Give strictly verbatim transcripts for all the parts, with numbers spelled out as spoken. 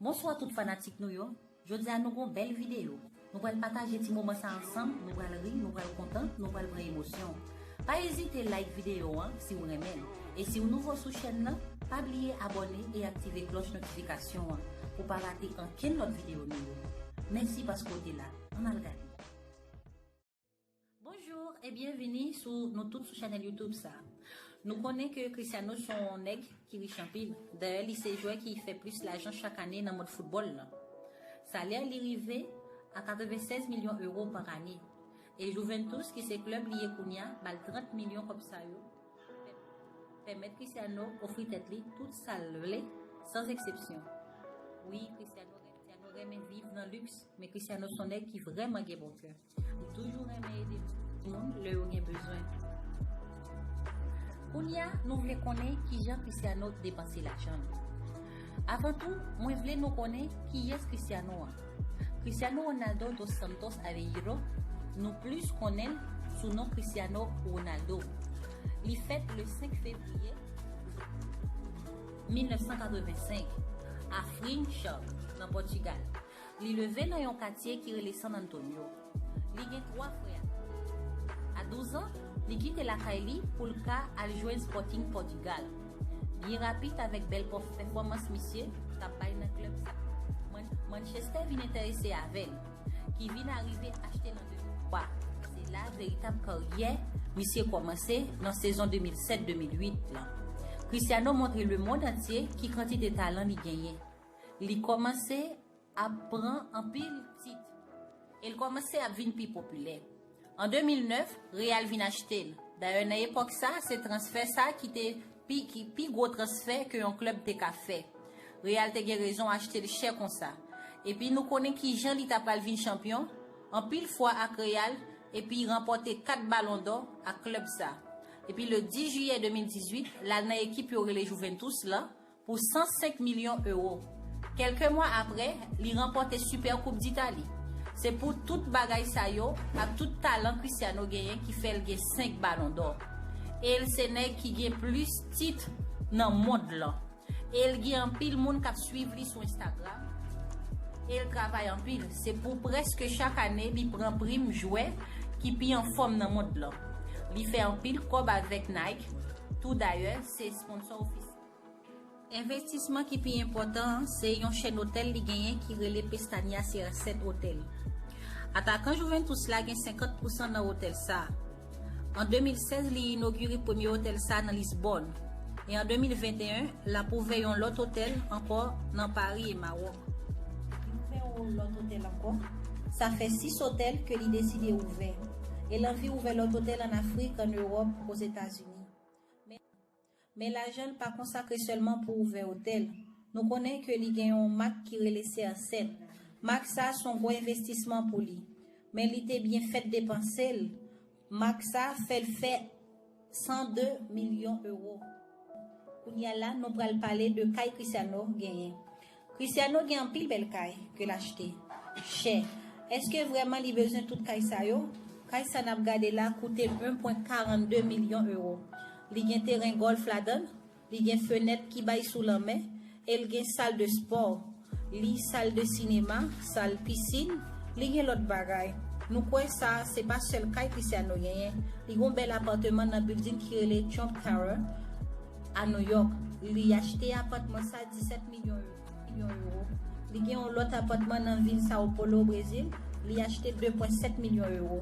Bonswa tout fanatik nou yo. Jodi a nou gon bèl videyo. Nou pral pataje ti moman sa ansanm, nou pral ri, nou pral kontan, nou pral pran emosyon. Pa ezite like videyo an si w renmen l. E si w nouvo sou chèn nan, pa bliye abòne e aktive klòch notifikasyon an pou pa rate ankenn lòt videyo nou yo. Mèsi paske w te la. Ann al gade. Bonjou e byenvini sou nou tout sou chanèl YouTube sa. Nou konnen ke Cristiano se yon nèg ki rich anpil. Dayè, li se jwè ki fè plis lajan chak ane nan mond foutbòl lan. Salè li rive a katrevennsèz milyon ewo pa ane. E Juventus, ki se klèb li ye kounye a, ba l trant milyon kòb sa yo. Pèmèt Cristiano ofri tèt li tout sa l vle, san eksepsyon. Wi, Cristiano, Cristiano renmen viv nan liks, men Cristiano se yon nèg ki vrèman gen bon kè. Li toujou renmen ede moun lè yo gen bezwen. Kounye a, nou vle konnen kijan Cristiano depanse lajan l. Avan tou, mwen vle nou konnen kiyès Cristiano an. Cristiano Ronaldo dos Santos Aveiro, nou plis konnen l sou non Cristiano Ronaldo. Li fèt le senk fevriye mil nèf san katrevensenk a Funchal, nan Pòtigal. Li leve nan yon katye ki rele San Antonio. Li gen twa frè. A douz an, li kite lakay li pou l ka al jwenn Sporting Portugal. Byen rapid avèk bèl pòf-, pèfòmans misye t ap bay nan klèb sa, Man-, Manchester vin enterese avè l, ki vin arive achte l an de mil twa. Se la veritab karyè misye kòmanse nan sezon de mil sèt de mil uit lan. Cristiano montre lemonn antye ki kantite talan li genyen. Li kòmanse ap pran anpil tit. E l kòmanse ap vin pi popilè. An de mil nèf, Real vin achte l. Dayè, nan epòk sa, se transfè sa ki te pi, ki pi gwo transfè ke yon klèb te ka fè. Real te gen rezon achte l chè konsa. Epi nou konnen kijan li ta pral vin chanpyon, anpil fwa ak Real, epi ranpòte kat Balon dò ak klèb sa. Epi le dis jiyè de mil dizuit, l al nan ekip yo rele Juventus lan, pou san senk milyon ewo. Kèlke mwa apre, li ranpòte Super Coupe d'Italie. Se pou tout bagay sa yo ak tout talan Cristiano genyen ki fè l gen senk Balon dò. E l se nèg ki gen plis tit nan mond lan. E l gen anpil moun k ap swiv li sou Instagram. E l travay anpil. Se pou prèske chak ane li pran prim jwè ki pi anfòm nan mond lan. Li fè anpil kòb avèk Nike. Tou dayè, se sponsò ofisyèl. Envestisman ki pi enpòtan an, se yon chèn otèl li genyen ki rele Pestania Sierra Set Hotel. Atakan Juventus la gen senkant pousan nan otèl sa a. An de mil sèz, li inogire premye otèl sa a nan Lisbòn. E an de mil venteyen, l ap ouvè yon lòt otèl ankò nan Pari e Mawòk. Li ouvè yon lòt otèl ankò. Sa fè sis otèl ke li deside ouvè. E l anvi ouvè lòt otèl ann Afrik, ann Ewòp, Ozetazini. Men, men lajan l pa konsakre sèlman pou ouvè otèl. Nou konnen ke li gen yon mak ki rele Sierra Set. Mak sa a se yon gwo envestisman pou li. Men li te byen fèt depanse l. Mak sa a fè l fè san de milyon ewo. Kounye a la, nou pral pale de kay Cristiano genyen. Cristiano gen anpil bèl kay ke l achte. Chè. Èske vrèman li bezwen tout kay sa yo? Kay sa n ap gade la koute en pwen karannde milyon ewo. Li gen teren gòlf ladan l, li gen fenèt ki bay sou lanmè, e l gen sal de spò. Li sal de sinema, sal pisin, li gen lòt bagay. Nou kwè sa se pa sèl kay Cristiano genyen. Li gen yon bèl apatman nan bilding ki rele Trump Tower a New York. Li achte apatman sa disèt milyon ewo. Milyon ewo. Li gen yon lòt apatman nan vil São Paulo, Brezil. Li achte de pwen sèt milyon ewo.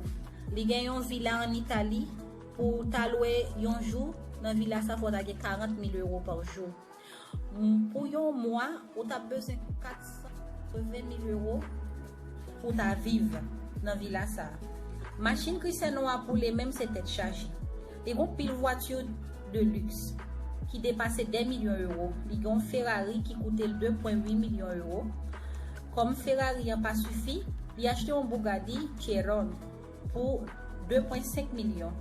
Li gen yon vila ann Itali. Pou w ta lwe yon jou nan vila sa, fò w ta gen karant mil ewo pa jou. M, pou yon mwa, ou t ap bezwen kat san katreven mil ewo pou w ta viv nan vila sa a. Machin Cristiano a pou li menm se tèt chaje. Li gen yon pil vwati de liks ki depase de milyon ewo. Li gen yon Ferrari ki koute l de pwen uit milyon ewo. Kòm Ferrari an pa sifi, li achte yon Bugatti Chiron pou de pwen senk milyon.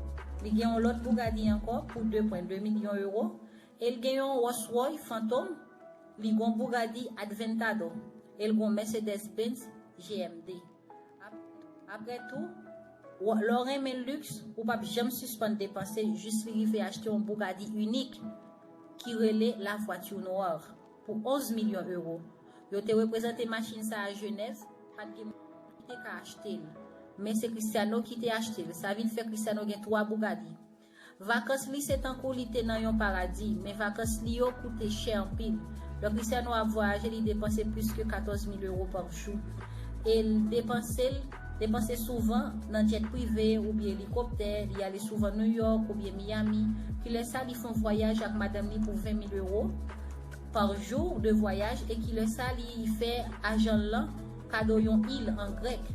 Li gen yon lòt Bugatti ankò pou de pwen de milyon ewo. E l gen yon Rolls Royce Phantom, li gen yon Bugatti Aventador, e l gen yon Mercedes-Benz G M D. Ap-, apre tou, w-, lè w renmen liks, ou p ap janm sispann depanse jis li rive achte yon Bugatti inik ki rele La Voiture Noire pou onz milyon ewo. Yo te reprezante machin sa a Jenèv, pa t gen moun ki te ka achte l. Men se Cristiano ki te achte l. Sa vin fè Cristiano gen twa Bugatti. Vakans li se tankou li te nan yon paradi, men vakans li yo koute chè anpil. Lè Cristiano ap vwayaje, li depanse plis ke katòz mil euro pa jou. E l depanse l, depanse souvan nan djèt prive oubyen elikoptè, li ale souvan New York oubyen Miami. Kilè sa li fè yon vwayaj ak madanm li pou ven mil euro pa jou de vwayaj, e kilè sa li fè ajan l lan kado yon il an Grèk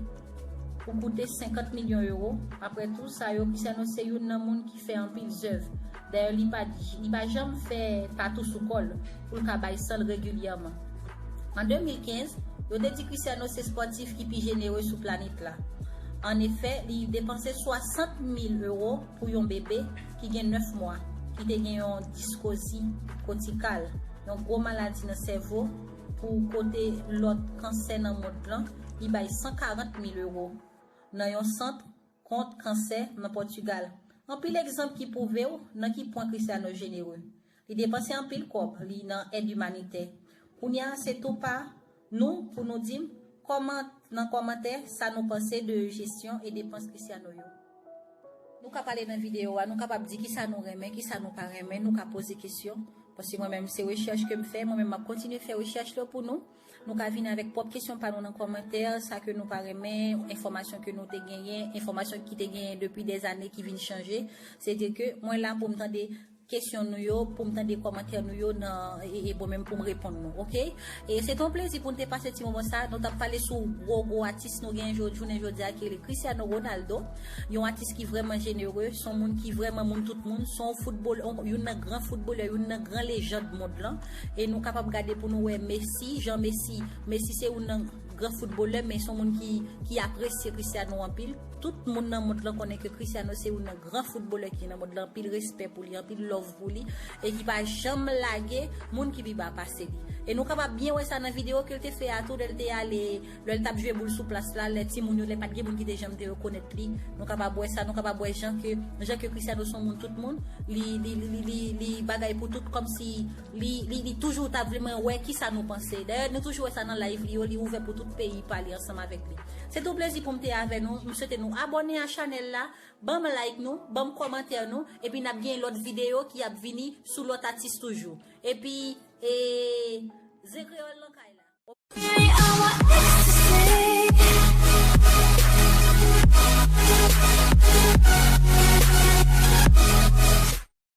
pou koute senkant milyon euro. Apre tou, sa yo, Cristiano se youn nan moun ki fè anpil zèv. Dayè, li pa, li pa janm fè tatou sou kò l pou l ka bay san l regilyèman. An de mil kenz, yo te di Cristiano se spòtif ki pi jenere sou planèt la. An efè, li depanse swasant mil euro pou yon bebe ki gen nèf mwa, ki te gen yon diskozi kotikal, yon gwo maladi nan sèvo, pou kote lòt kansè nan mond lan, li bay san karant mil euro nan yon sant kont kansè nan Pòtigal. Anpil egzanp ki pwouve w nan ki pwen Cristiano jenere. Li depanse anpil kòb, li nan èd imanitè. Kounye a, se tou pa nou pou nou di m kòman, nan kòmantè, sa nou panse de jesyon e depans Cristiano yo. Nou ka pale nan videyo a, nou kapab di kisa nou renmen, kisa nou pa renmen, nou ka poze kesyon. Paske mwen menm, se rechèch ke m fè, mwen menm, m ap kontinye fè rechèch la pou nou. Nou ka vini avèk pwòp kesyon pa nou nan kòmantè, sa ke nou pa renmen, enfòmasyon ke nou te genyen, enfòmasyon ki te genyen depi dèzane ki vin chanje. Se di ke mwen la pou m tande kesyon nou yo, pou m tande kòmantè nou yo nan, e, e bon, menm pou m reponn nou, oke? E se te yon plezi pou n te pase ti moman sa. Nou t ap pale sou gwo, gwo atis nou gen jò-, jounen jodi a ki rele Cristiano Ronaldo. Yon atis ki vrèman jenere, se yon moun ki vrèman moun tout moun, se yon foutbòl-, yon, youn nan gran foutbolè, youn nan gran lejand mond lan. E nou kapab gade pou nou wè Messi, jan Messi, Messi se youn nan gran foutbolè, men se yon moun ki, ki apresye Cristiano anpil. Tout moun nan mond lan konnen ke Cristiano se youn nan gran foutbolè ki nan mond lan, anpil respè pou li, anpil love pou li, e ki pa janm lage moun ki pi ba pase li. E nou kapab byen wè sa nan videyo ke l te fè a tou, lè l te ale, lè l t ap jwe boul sou plas la, lè timoun yo, lè pa t gen moun ki te janm te rekonèt li. Nou kapab wè sa, nou kapab wè jan ke, jan ke Cristiano se yon moun tout moun, li, li, li, li, li, li bagay pou tout, kòmsi li, li, li toujou ta vle mwen wè kisa nou panse. Dayè, nou toujou wè sa nan live li yo, li ouvè pou tout peyi pale ansanm avèk li. Se te yon plezi pou m te avè nou. M swete nou abòne a chanèl la, ban m like nou, ban m kòmantè nou, epi n ap gen lòt videyo ki ap vini sou lòt atis toujou. Epi, e, Zen Kreyòl